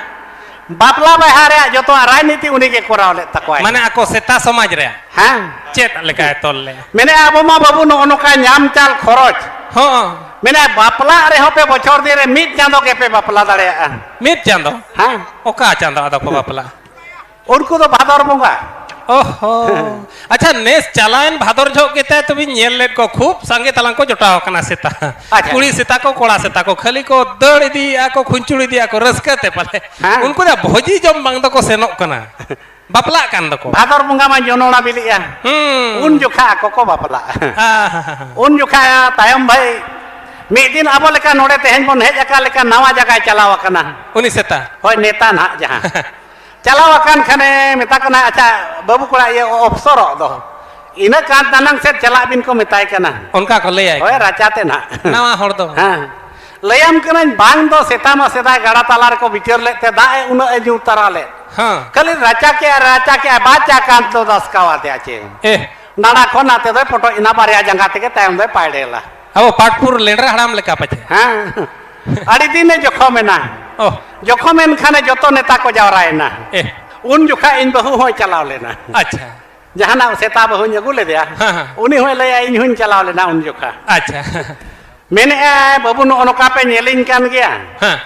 ᱵᱟᱯᱞᱟ ᱵᱟᱦᱟ ᱨᱮᱭᱟᱜ ᱡᱚᱛᱚᱣᱟᱜ ᱨᱟᱡᱽᱱᱤᱛᱤ ᱩᱱᱤ ᱜᱮ ᱠᱚᱨᱟᱣ ᱞᱮᱫ ᱛᱟᱠᱚᱣᱟᱭ᱾ ᱢᱟᱱᱮ ᱟᱠᱚ ᱥᱮᱛᱟ ᱥᱚᱢᱟᱡᱽ ᱨᱮᱭᱟᱜ ᱦᱮᱸ᱾ ᱪᱮᱫ ᱞᱮᱠᱟᱭ ᱛᱚᱞ ᱞᱮᱜᱼᱟ? ᱢᱮᱱᱮᱫᱼᱟ, ᱟᱵᱚ ᱢᱟ ᱵᱟᱹᱵᱩ ᱱᱚᱜᱼᱚ ᱱᱚᱝᱠᱟ ᱧᱟᱢ ᱪᱟᱞ ᱠᱷᱚᱨᱚᱪ᱾ ᱦᱚᱸ᱾ ᱢᱮᱱᱮᱫᱼᱟ, ᱵᱟᱯᱞᱟᱜ ᱨᱮᱦᱚᱸ ᱯᱮ ᱵᱚᱪᱷᱚᱨ ᱫᱤᱱ ᱨᱮ ᱢᱤᱫ ᱪᱟᱸᱫᱚ ᱜᱮᱯᱮ ᱵᱟᱯᱞᱟ ᱫᱟᱲᱮᱭᱟᱜᱼᱟ᱾ ᱢᱤᱫ ᱪᱟᱸᱫᱚ? ᱦᱮᱸ᱾ ᱚᱠᱟ ᱪᱟᱸᱫᱚ ᱟᱫᱚ ᱠᱚ ᱵᱟᱯᱞᱟᱜᱼᱟ? ᱩᱱᱠᱩ ᱫᱚ ᱵᱷᱟᱫᱚᱨ ᱵᱚᱸᱜᱟ᱾ ᱚᱦᱚ᱾ ᱟᱪᱪᱷᱟ, ᱱᱮᱥ ᱪᱟᱞᱟᱣᱮᱱ ᱵᱷᱟᱫᱚᱨ ᱡᱚᱦᱚᱜ ᱜᱮᱛᱟᱭ ᱛᱚᱵᱤᱱ ᱧᱮᱞ ᱞᱮᱫ ᱠᱚ, ᱠᱷᱩᱵ ᱥᱟᱸᱜᱮ ᱛᱟᱞᱟᱝ ᱠᱚ ᱡᱚᱴᱟᱣ ᱟᱠᱟᱱᱟ ᱥᱮᱛᱟ᱾ ᱟᱪᱪᱷᱟ᱾ ᱠᱩᱲᱤ ᱥᱮᱛᱟ ᱠᱚ, ᱠᱚᱲᱟ ᱥᱮᱛᱟ ᱠᱚ, ᱠᱷᱟᱹᱞᱤ ᱠᱚ ᱫᱟᱹᱲ ᱤᱫᱤᱭᱮᱫᱼᱟ ᱠᱚ, ᱠᱷᱩᱧᱪᱩᱲ ᱤᱫᱤᱭᱮᱫᱼᱟ ᱠᱚ, ᱨᱟᱹᱥᱠᱟᱹ ᱛᱮ ᱯᱟᱞᱮ᱾ ᱦᱮᱸ᱾ ᱩᱱᱠᱩ ᱫᱚ ᱵᱷᱚᱡᱤ ᱡᱚᱢ ᱵᱟᱝ ᱫᱚᱠᱚ ᱥᱮᱱᱚᱜ ᱠᱟᱱᱟ, ᱵᱟᱯᱞᱟᱜ ᱠᱟᱱ ᱫᱚᱠᱚ᱾ ᱵᱷᱟᱫᱚᱨ ᱵᱚᱸᱜᱟ ᱢᱟ ᱡᱚᱱᱚᱲᱟ ᱵᱤᱞᱤᱜᱼᱟ᱾ ᱦᱩᱸ᱾ ᱩᱱ ᱡᱚᱠᱷᱟ ᱟᱠᱚ ᱠᱚ ᱵᱟᱯᱞᱟᱜᱼᱟ᱾ ᱟᱦᱟ᱾ ᱩᱱ ᱡᱚᱠᱷᱟ ᱛᱟᱭᱚᱢ ᱵᱷᱟᱹᱭ ᱢᱤᱫ ᱫᱤᱱ ᱟᱵᱚ ᱞᱮᱠᱟ ᱱᱚᱰᱮ ᱛᱮᱦᱮᱧ ᱵᱚᱱ ᱦᱮᱡ ᱟᱠᱟᱫ ᱞᱮᱠᱟ ᱱᱟᱣᱟ ᱡᱟᱭᱜᱟᱭ ᱪᱟᱞᱟᱣ ᱟᱠᱟᱱᱟ᱾ ᱩᱱᱤ ᱥᱮᱛᱟ? ᱦᱳᱭ, ᱱᱮᱛᱟ ᱱᱟᱦᱟᱜ ᱡᱟᱦᱟᱸ᱾ ᱪᱟᱞᱟᱣ ᱟᱠᱟᱱ ᱠᱷᱟᱱᱮ ᱢᱮᱛᱟ ᱠᱟᱱᱟ, "ᱟᱪᱪᱷᱟ ᱵᱟᱹᱵᱩ ᱠᱚᱲᱟ, ᱤᱭᱟᱹ ᱚᱯᱥᱚᱨᱚᱜ ᱫᱚ, ᱤᱱᱟᱹ ᱠᱟᱱ ᱛᱟᱱᱟᱝ ᱥᱮᱫ ᱪᱟᱞᱟᱜ ᱵᱤᱱ," ᱠᱚ ᱢᱮᱛᱟᱭ ᱠᱟᱱᱟ᱾ ᱚᱱᱠᱟ ᱠᱚ ᱞᱟᱹᱭᱟᱭ ᱦᱳᱭ, ᱠᱟᱱᱟ᱾ ᱨᱟᱪᱟ ᱛᱮ ᱱᱟᱦᱟᱜ᱾ ᱱᱟᱣᱟ ᱦᱚᱲ ᱫᱚ᱾ ᱦᱮᱸ᱾ ᱞᱟᱹᱭᱟᱢ ᱠᱟᱹᱱᱟᱹᱧ, ᱵᱟᱝ ᱫᱚ ᱥᱮᱛᱟ ᱢᱟ ᱥᱮᱫᱟᱭ ᱜᱟᱰᱟ ᱛᱟᱞᱟ ᱨᱮᱠᱚ ᱵᱤᱪᱟᱹᱨ ᱞᱮᱫ ᱛᱮ ᱫᱟᱜ ᱮ ᱩᱱᱟᱹᱜ ᱮ ᱧᱩ ᱛᱟᱨᱟ ᱞᱮᱫ᱾ ᱦᱮᱸ᱾ ᱠᱷᱟᱹᱞᱤ ᱨᱟᱪᱟ ᱠᱮᱜᱼᱟ, ᱨᱟᱪᱟ ᱠᱮᱜᱼᱟ, ᱵᱟᱪᱟ ᱠᱟᱱ ᱫᱚ ᱫᱟᱥᱠᱟᱣ ᱟᱫᱮᱭᱟ ᱪᱮ᱾ ᱮ᱾ ᱱᱟᱲᱟ ᱠᱷᱚᱱ ᱱᱟᱛᱮ ᱫᱚᱭ ᱯᱚᱴᱚᱡ ᱮᱱᱟ, ᱵᱟᱨᱭᱟ ᱡᱟᱸᱜᱟ ᱛᱮᱜᱮ ᱛᱟᱭᱚᱢ ᱫᱚᱭ ᱯᱟᱭᱰᱮᱞᱟ᱾ ᱟᱵᱚ ᱯᱟᱴᱯᱩᱨ ᱞᱮᱸᱰᱨᱟ ᱦᱟᱲᱟᱢ ᱞᱮᱠᱟ ᱯᱟᱪᱷᱮ? ᱦᱮᱸ᱾ ᱟᱹᱰᱤ ᱫᱤᱱ ᱮ ᱡᱚᱠᱷᱚᱢ ᱮᱱᱟ᱾ ᱚ᱾ ᱡᱚᱠᱷᱚᱢ ᱮᱱ ᱠᱷᱟᱱᱮ ᱡᱚᱛᱚ ᱱᱮᱛᱟ ᱠᱚ ᱡᱟᱣᱨᱟᱭᱮᱱᱟ᱾ ᱮ᱾ ᱩᱱ ᱡᱚᱠᱷᱟ ᱤᱧ ᱵᱟᱹᱦᱩ ᱦᱚᱸᱭ ᱪᱟᱞᱟᱣ ᱞᱮᱱᱟ᱾ ᱟᱪᱪᱷᱟ᱾ ᱡᱟᱦᱟᱱᱟᱜ ᱥᱮᱛᱟ ᱵᱟᱹᱦᱩᱧ ᱟᱹᱜᱩ ᱞᱮᱫᱮᱭᱟ, ᱦᱮᱸ, ᱦᱮᱸ᱾ ᱩᱱᱤ ᱦᱚᱸᱭ ᱞᱟᱹᱭᱟ, "ᱤᱧ ᱦᱚᱸᱧ ᱪᱟᱞᱟᱣ ᱞᱮᱱᱟ ᱩᱱ ᱡᱚᱠᱷᱟ᱾" ᱟᱪᱪᱷᱟ᱾ ᱢᱮᱱᱮᱫᱼᱟᱭ, "ᱵᱟᱹᱵᱩ, ᱱᱚᱜᱼᱚ ᱱᱚᱝᱠᱟ ᱯᱮ ᱧᱮᱞᱤᱧ ᱠᱟᱱ ᱜᱮᱭᱟ᱾ ᱦᱮᱸ᱾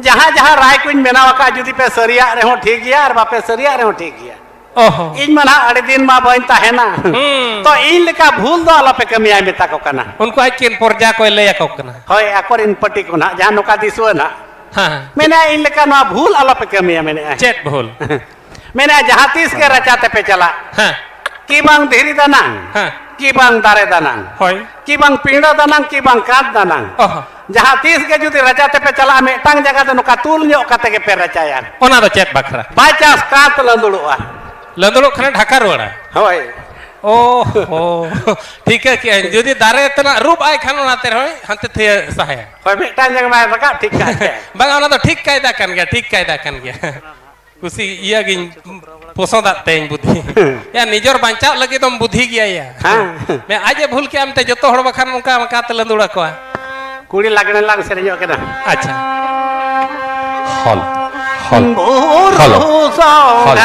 ᱡᱟᱦᱟᱸ ᱡᱟᱦᱟᱸ ᱨᱟᱭ ᱠᱚᱧ ᱵᱮᱱᱟᱣ ᱟᱠᱟᱫ, ᱡᱩᱫᱤ ᱯᱮ ᱥᱟᱹᱨᱤᱭᱟᱜ ᱨᱮᱦᱚᱸ ᱴᱷᱤᱠ ᱜᱮᱭᱟ ᱟᱨ ᱵᱟᱯᱮ ᱥᱟᱹᱨᱤᱭᱟᱜ ᱨᱮᱦᱚᱸ ᱴᱷᱤᱠ ᱜᱮᱭᱟ᱾ ᱚᱦᱚ᱾ ᱤᱧ ᱢᱟ ᱱᱟᱦᱟᱜ ᱟᱹᱰᱤ ᱫᱤᱱ ᱢᱟ ᱵᱟᱹᱧ ᱛᱟᱦᱮᱱᱟ᱾ ᱦᱩᱸ᱾ ᱛᱚ ᱤᱧ ᱞᱮᱠᱟ ᱵᱷᱩᱞ ᱫᱚ ᱟᱞᱚᱯᱮ ᱠᱟᱹᱢᱤᱭᱟ," ᱢᱮᱛᱟ ᱠᱚ ᱠᱟᱱᱟ᱾ ᱩᱱᱠᱩ ᱟᱡ ᱠᱤᱱ ᱯᱚᱨᱡᱟ ᱠᱚᱭ ᱞᱟᱹᱭ ᱟᱠᱚ ᱠᱟᱱᱟ᱾ ᱦᱳᱭ, ᱟᱠᱚᱨᱮᱱ ᱯᱟᱹᱴᱤ ᱠᱚ ᱱᱟᱦᱟᱜ, ᱡᱟᱦᱟᱸ ᱱᱚᱝᱠᱟ ᱫᱤᱥᱩᱣᱟᱹ ᱱᱟᱦᱟᱜ᱾ ᱦᱮᱸ, ᱦᱮᱸ᱾ ᱢᱮᱱᱮᱫᱼᱟ, "ᱤᱧ ᱞᱮᱠᱟ ᱱᱚᱣᱟ ᱵᱷᱩᱞ ᱟᱞᱚᱯᱮ ᱠᱟᱹᱢᱤᱭᱟ," ᱢᱮᱱᱮᱫᱼᱟ᱾ ᱪᱮᱫ ᱵᱷᱩᱞ? ᱢᱮᱱᱮᱫᱼᱟ, ᱡᱟᱦᱟᱸ ᱛᱤᱥ ᱜᱮ ᱨᱟᱪᱟ ᱛᱮᱯᱮ ᱪᱟᱞᱟᱜ, ᱦᱮᱸ᱾ ᱠᱤ ᱵᱟᱝ ᱫᱷᱤᱨᱤ ᱫᱟᱱᱟᱝ, ᱦᱮᱸ᱾ ᱠᱤ ᱵᱟᱝ ᱫᱟᱨᱮ ᱫᱟᱱᱟᱝ, ᱦᱳᱭ᱾ ᱠᱤ ᱵᱟᱝ ᱯᱤᱸᱰᱟᱹ ᱫᱟᱱᱟᱝ, ᱠᱤ ᱵᱟᱝ ᱠᱟᱸᱛ ᱫᱟᱱᱟᱝ᱾ ᱚᱦᱚ᱾ ᱡᱟᱦᱟᱸ ᱛᱤᱥ ᱜᱮ ᱡᱩᱫᱤ ᱨᱟᱪᱟ ᱛᱮᱯᱮ ᱪᱟᱞᱟᱜᱼᱟ, ᱢᱤᱫᱴᱟᱝ ᱡᱟᱭᱜᱟ ᱫᱚ ᱱᱚᱝᱠᱟ ᱛᱩᱞ ᱧᱚᱜ ᱠᱟᱛᱮ ᱜᱮᱯᱮ ᱨᱟᱪᱟᱭᱟ᱾ ᱚᱱᱟ ᱫᱚ ᱪᱮᱫ ᱵᱟᱠᱷᱨᱟ? By chance ᱠᱟᱸᱛ ᱞᱟᱸᱫᱩᱲᱚᱜᱼᱟ᱾ ᱞᱟᱸᱫᱩᱲᱚᱜ ᱠᱷᱟᱱ ᱰᱷᱟᱠᱟ ᱨᱩᱣᱟᱹᱲᱟ᱾ ᱦᱳᱭ᱾ ᱳ ᱦᱳ᱾ ᱴᱷᱤᱠᱟᱹ ᱠᱮᱜᱼᱟᱹᱧ, ᱡᱩᱫᱤ ᱫᱟᱨᱮ ᱛᱮᱱᱟᱜ ᱨᱩᱯ ᱟᱭ ᱠᱷᱟᱱ ᱚᱱᱟᱛᱮ ᱨᱮᱦᱚᱸ ᱦᱟᱱᱛᱮ ᱛᱷᱤᱭᱟᱹ ᱥᱟᱦᱟᱭᱟ᱾ ᱦᱳᱭ, ᱢᱤᱫᱴᱟᱝ ᱡᱟᱸᱜᱟ ᱢᱟᱭ ᱨᱟᱠᱟᱵ ᱴᱷᱤᱠ ᱠᱟᱜ ᱜᱮ᱾ ᱵᱟᱝᱟ, ᱚᱱᱟ ᱫᱚ ᱴᱷᱤᱠ ᱠᱟᱭᱫᱟ ᱠᱟᱱ ᱜᱮᱭᱟ, ᱴᱷᱤᱠ ᱠᱟᱭᱫᱟ ᱠᱟᱱ ᱜᱮᱭᱟ᱾ ᱠᱩᱥᱤ ᱤᱭᱟᱹ ᱜᱤᱧ ᱯᱚᱥᱚᱸᱫᱟᱜ ᱛᱮᱧ ᱵᱩᱫᱷᱤ᱾ ᱭᱟ, ᱱᱤᱡᱚᱨ ᱵᱟᱧᱪᱟᱣ ᱞᱟᱹᱜᱤᱫ ᱫᱚᱢ ᱵᱩᱫᱷᱤ ᱜᱮᱭᱟ ᱭᱟ᱾ ᱦᱮᱸ᱾ ᱢᱮ ᱟᱡ ᱮ ᱵᱷᱩᱞ ᱠᱮᱜᱼᱟ ᱢᱮᱱᱛᱮ ᱡᱚᱛᱚ ᱦᱚᱲ ᱵᱟᱠᱷᱟᱱ ᱚᱱᱠᱟ ᱚᱱᱠᱟ ᱛᱮ ᱞᱟᱸᱫᱩᱲ ᱟᱠᱚᱣᱟ᱾ ᱠᱩᱲᱤ ᱞᱟᱜᱽᱬᱮ ᱞᱟᱝ ᱥᱮᱨᱮᱧᱚᱜ ᱠᱟᱱᱟ᱾ ᱟᱪᱪᱷᱟ᱾ ᱦᱚᱞ, ᱦᱚᱞ, ᱵᱩᱨᱩ ᱦᱚᱞ, ᱥᱚᱸᱜᱷᱟ ᱦᱚᱞ᱾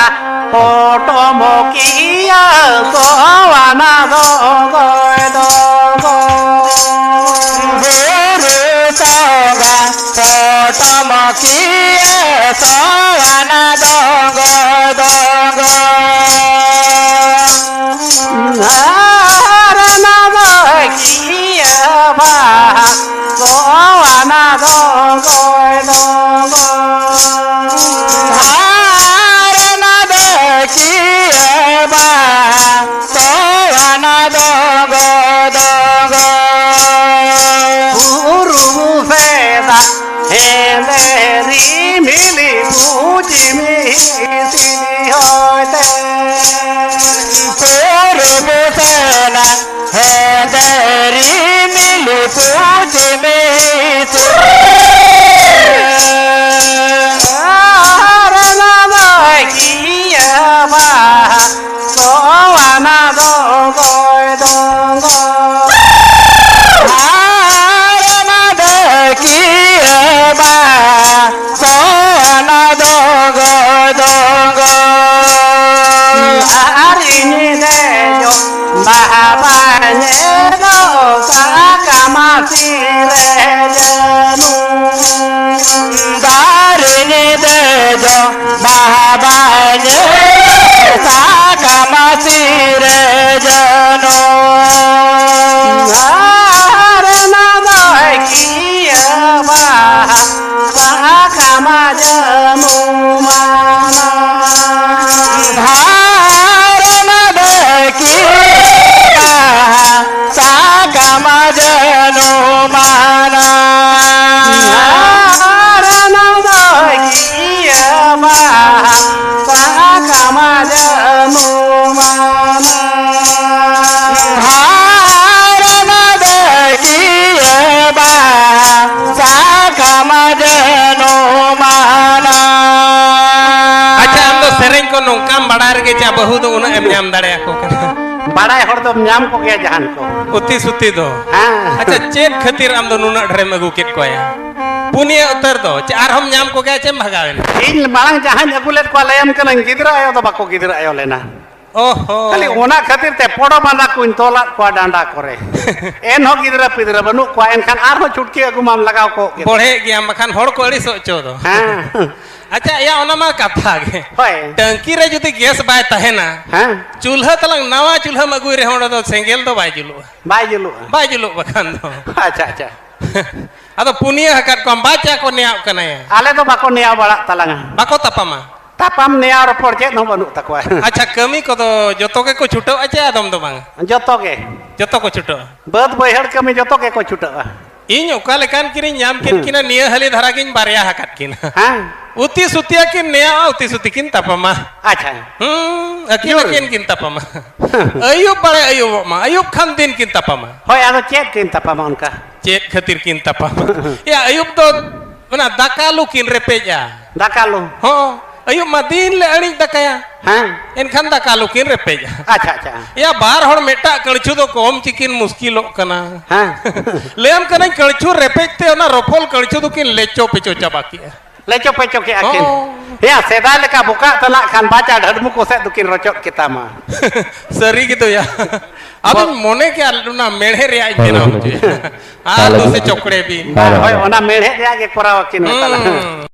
ᱯᱚᱴᱚᱢ ᱠᱤᱭᱟᱹ ᱥᱚᱣᱟᱱᱟ ᱫᱚᱸᱜᱚᱭ ᱫᱚᱸᱜᱚᱭ᱾ ᱵᱩᱨᱩ ᱥᱚᱸᱜᱷᱟ ᱯᱚᱴᱚᱢ ᱠᱤᱭᱟᱹ ᱥᱚᱣᱟᱱᱟ ᱫᱚᱸᱜᱚᱭ ᱫᱚᱸᱜᱚᱭ᱾ ᱟᱨ ᱱᱟᱫᱚ ᱠᱤᱭᱟᱹ ᱵᱟᱦᱟ ᱥᱚᱣᱟᱱᱟ ᱫᱚᱸᱜᱚᱭ ᱫᱚᱸᱜᱚᱭ᱾ ᱟᱨ ᱱᱟᱫᱚ ᱠᱤᱭᱟᱹ ᱵᱟᱦᱟ ᱥᱚᱣᱟᱱᱟ ᱫᱚᱸᱜᱚᱭ᱾ ᱵᱟᱹᱦᱩ ᱫᱚ ᱩᱱᱟᱹᱜ ᱮᱢ ᱧᱟᱢ ᱫᱟᱲᱮᱭᱟᱠᱚ ᱠᱟᱱᱟ᱾ ᱵᱟᱲᱟᱭ ᱦᱚᱲ ᱫᱚᱢ ᱧᱟᱢ ᱠᱚᱜᱮᱭᱟ ᱡᱟᱦᱟᱱ ᱠᱚ᱾ ᱩᱛᱤ ᱥᱩᱛᱤ ᱫᱚ᱾ ᱦᱮᱸ᱾ ᱟᱪᱪᱷᱟ, ᱪᱮᱫ ᱠᱷᱟᱹᱛᱤᱨ ᱟᱢ ᱫᱚ ᱱᱩᱱᱟᱹᱜ ᱰᱷᱮᱨᱮᱢ ᱟᱹᱜᱩ ᱠᱮᱫ ᱠᱚᱣᱟ? ᱯᱩᱱᱭᱟᱹ ᱩᱛᱟᱹᱨ ᱫᱚ᱾ ᱪᱮ ᱟᱨᱦᱚᱸᱢ ᱧᱟᱢ ᱠᱚᱜᱮᱭᱟ, ᱪᱮᱢ ᱵᱷᱟᱜᱟᱣ ᱮᱱᱟ? ᱤᱧ ᱢᱟᱲᱟᱝ ᱡᱟᱦᱟᱸᱧ ᱟᱹᱜᱩ ᱞᱮᱫ ᱠᱚᱣᱟ, ᱞᱟᱹᱭᱟᱢ ᱠᱟᱹᱱᱟᱹᱧ, ᱜᱤᱫᱽᱨᱟᱹ ᱟᱭᱳ ᱫᱚ ᱵᱟᱠᱚ ᱜᱤᱫᱽᱨᱟᱹ ᱟᱭᱳ ᱞᱮᱱᱟ᱾ ᱚᱦᱚ᱾ ᱠᱷᱟᱹᱞᱤ ᱚᱱᱟ ᱠᱷᱟᱹᱛᱤᱨ ᱛᱮ ᱯᱚᱰᱚ ᱵᱟᱸᱫᱟ ᱠᱚᱧ ᱛᱚᱞᱟᱫ ᱠᱚᱣᱟ ᱰᱟᱸᱰᱟ ᱠᱚᱨᱮ᱾ ᱮᱱᱦᱚᱸ ᱜᱤᱫᱽᱨᱟᱹ ᱯᱤᱫᱽᱨᱟᱹ ᱵᱟᱹᱱᱩᱜ ᱠᱚᱣᱟ, ᱮᱱᱠᱷᱟᱱ ᱟᱨᱦᱚᱸ ᱪᱷᱩᱴᱠᱤ ᱟᱹᱜᱩ ᱢᱟᱢ ᱞᱟᱜᱟᱣ ᱠᱚᱜ ᱜᱮ᱾ ᱵᱚᱲᱦᱮᱜ ᱜᱮᱭᱟᱢ, ᱵᱟᱠᱷᱟᱱ ᱦᱚᱲ ᱠᱚ ᱟᱹᱲᱤᱥᱚᱜ ᱪᱚ ᱫᱚ᱾ ᱦᱮᱸ᱾ ᱟᱪᱪᱷᱟ, ᱮᱭᱟ, ᱚᱱᱟ ᱢᱟ ᱠᱟᱛᱷᱟ ᱜᱮ᱾ ᱦᱳᱭ᱾ ᱴᱟᱝᱠᱤ ᱨᱮ ᱡᱩᱫᱤ ᱜᱮᱥ ᱵᱟᱭ ᱛᱟᱦᱮᱱᱟ, ᱦᱮᱸ᱾ ᱪᱩᱞᱦᱟᱹ ᱛᱟᱞᱟᱝ ᱱᱟᱣᱟ ᱪᱩᱞᱦᱟᱹᱢ ᱟᱹᱜᱩᱭ ᱨᱮᱦᱚᱸ, ᱚᱸᱰᱮ ᱫᱚ ᱥᱮᱸᱜᱮᱞ ᱫᱚ ᱵᱟᱭ ᱡᱩᱞᱩᱜᱼᱟ᱾ ᱵᱟᱭ ᱡᱩᱞᱩᱜᱼᱟ᱾ ᱵᱟᱭ ᱡᱩᱞᱩᱜ ᱵᱟᱠᱷᱟᱱ ᱫᱚ᱾ ᱟᱪᱪᱷᱟ, ᱟᱪᱪᱷᱟ᱾ ᱟᱫᱚ ᱯᱩᱱᱭᱟᱹ ᱟᱠᱟᱫ ᱠᱚᱣᱟᱢ, ᱵᱟᱪᱟ ᱠᱚ ᱱᱮᱭᱟᱣ ᱠᱟᱱᱟᱭᱟ᱾ ᱟᱞᱮ ᱫᱚ ᱵᱟᱠᱚ ᱱᱮᱭᱟᱣ ᱵᱟᱲᱟᱜ ᱛᱟᱞᱟᱝᱟ᱾ ᱵᱟᱠᱚ ᱛᱟᱯᱟᱢᱟ? ᱛᱟᱯᱟᱢ ᱱᱮᱭᱟᱣ ᱨᱚᱯᱚᱲ ᱪᱮᱫ ᱦᱚᱸ ᱵᱟᱹᱱᱩᱜ ᱛᱟᱠᱚᱣᱟ᱾ ᱟᱪᱪᱷᱟ, ᱠᱟᱹᱢᱤ ᱠᱚᱫᱚ ᱡᱚᱛᱚ ᱜᱮᱠᱚ ᱪᱷᱩᱴᱟᱹᱜᱼᱟ ᱪᱮ ᱟᱫᱚᱢ ᱫᱚ ᱵᱟᱝ? ᱡᱚᱛᱚ ᱜᱮ᱾ ᱡᱚᱛᱚ ᱠᱚ ᱪᱷᱩᱴᱟᱹᱜᱼᱟ? ᱵᱟᱹᱫᱽ ᱵᱟᱹᱭᱦᱟᱹᱲ ᱠᱟᱹᱢᱤ ᱡᱚᱛᱚ ᱜᱮᱠᱚ ᱪᱷᱩᱴᱟᱹᱜᱼᱟ᱾ ᱤᱧ ᱚᱠᱟ ᱞᱮᱠᱟᱱ ᱠᱤᱱᱤᱧ ᱧᱟᱢ ᱠᱮᱫ ᱠᱤᱱᱟ, ᱱᱤᱭᱟᱹ ᱦᱟᱹᱞᱤ ᱫᱷᱟᱨᱟ ᱜᱤᱧ ᱵᱟᱨᱭᱟ ᱟᱠᱟᱫ ᱠᱤᱱᱟ᱾ ᱦᱮᱸ᱾ ᱩᱛᱤ ᱥᱩᱛᱤᱭᱟ ᱠᱤᱱ ᱱᱮᱭᱟᱣᱟ, ᱩᱛᱤ ᱥᱩᱛᱤ ᱠᱤᱱ ᱛᱟᱯᱟᱢᱟ᱾ ᱟᱪᱪᱷᱟ᱾ ᱦᱩᱸ, ᱟᱹᱠᱤᱱ ᱡᱳᱨ᱾ ᱟᱹᱠᱤᱱ ᱠᱤᱱ ᱛᱟᱯᱟᱢᱟ᱾ ᱟᱹᱭᱩᱵ ᱵᱟᱲᱮ ᱟᱹᱭᱩᱵᱚᱜ ᱢᱟ, ᱟᱹᱭᱩᱵ ᱠᱷᱟᱱ ᱫᱤᱱ ᱠᱤᱱ ᱛᱟᱯᱟᱢᱟ᱾ ᱦᱳᱭ, ᱟᱫᱚ ᱪᱮᱫ ᱠᱤᱱ ᱛᱟᱯᱟᱢᱟ ᱚᱱᱠᱟ? ᱪᱮᱫ ᱠᱷᱟᱹᱛᱤᱨ ᱠᱤᱱ ᱛᱟᱯᱟᱢᱟ? ᱭᱟ, ᱟᱹᱭᱩᱵ ᱫᱚ ᱚᱱᱟ ᱫᱟᱠᱟ ᱞᱩ ᱠᱤᱱ ᱨᱮᱯᱮᱡᱼᱟ᱾ ᱫᱟᱠᱟ ᱞᱩ? ᱦᱚᱸ, ᱟᱹᱭᱩᱵ ᱢᱟ ᱫᱤᱱ ᱞᱮ ᱟᱹᱬᱤᱡ ᱫᱟᱠᱟᱭᱟ᱾ ᱦᱮᱸ᱾ ᱮᱱᱠᱷᱟᱱ ᱫᱟᱠᱟ ᱞᱩ ᱠᱤᱱ ᱨᱮᱯᱮᱡᱼᱟ᱾ ᱟᱪᱪᱷᱟ, ᱟᱪᱪᱷᱟ᱾ ᱭᱟ, ᱵᱟᱨ ᱦᱚᱲ ᱢᱤᱫᱴᱟᱜ ᱠᱟᱹᱲᱪᱷᱩ ᱫᱚ ᱠᱚᱢ ᱪᱤᱠᱤᱱ ᱢᱩᱥᱠᱤᱞᱚᱜ ᱠᱟᱱᱟ᱾ ᱦᱮᱸ᱾ ᱞᱟᱹᱭᱟᱢ ᱠᱟᱹᱱᱟᱹᱧ, ᱠᱟᱹᱲᱪᱷᱩ ᱨᱮᱯᱮᱡ ᱛᱮ ᱚᱱᱟ ᱨᱚᱯᱚᱞ ᱠᱟᱹᱲᱪᱷᱩ ᱫᱚᱠᱤᱱ ᱞᱮᱪᱚ ᱯᱮᱪᱚ ᱪᱟᱵᱟ ᱠᱮᱜᱼᱟ᱾ ᱞᱮᱪᱚ ᱯᱮᱪᱚ ᱠᱮᱜᱼᱟ ᱠᱤᱱ᱾ ᱦᱚᱸ᱾ ᱭᱟ, ᱥᱮᱫᱟᱭ ᱞᱮᱠᱟ ᱵᱚᱠᱟᱜ ᱛᱟᱱᱟᱜ ᱠᱷᱟᱱ ᱵᱟᱪᱟ ᱰᱷᱟᱹᱰᱢᱩ ᱠᱚ ᱥᱮᱫ ᱫᱚᱠᱤᱱ ᱨᱚᱪᱚᱫ ᱠᱮᱛᱟᱢᱟ᱾ ᱥᱟᱹᱨᱤ ᱜᱮ ᱫᱚᱭᱟ᱾ ᱟᱫᱚᱧ ᱵᱚ- ᱢᱚᱱᱮ ᱠᱮᱜᱼᱟ, ᱚᱱᱟ ᱢᱮᱲᱦᱮᱫ ᱨᱮᱭᱟᱜ ᱤᱧ ᱵᱮᱱᱟᱣ ᱦᱚᱪᱚᱭᱟ᱾ ᱟᱨ ᱛᱟᱦᱞᱮ ᱫᱚ ᱥᱮ ᱪᱚᱠᱲᱮ ᱵᱤᱱ᱾ ᱦᱳᱭ, ᱦᱳᱭ, ᱚᱱᱟ ᱢᱮᱲᱦᱮᱫ ᱨᱮᱭᱟᱜ ᱜᱮ ᱠᱚᱨᱟᱣ ᱟᱹᱠᱤᱱ ᱢᱮ ᱛᱟᱦᱞᱮ᱾ ᱦᱩᱸ᱾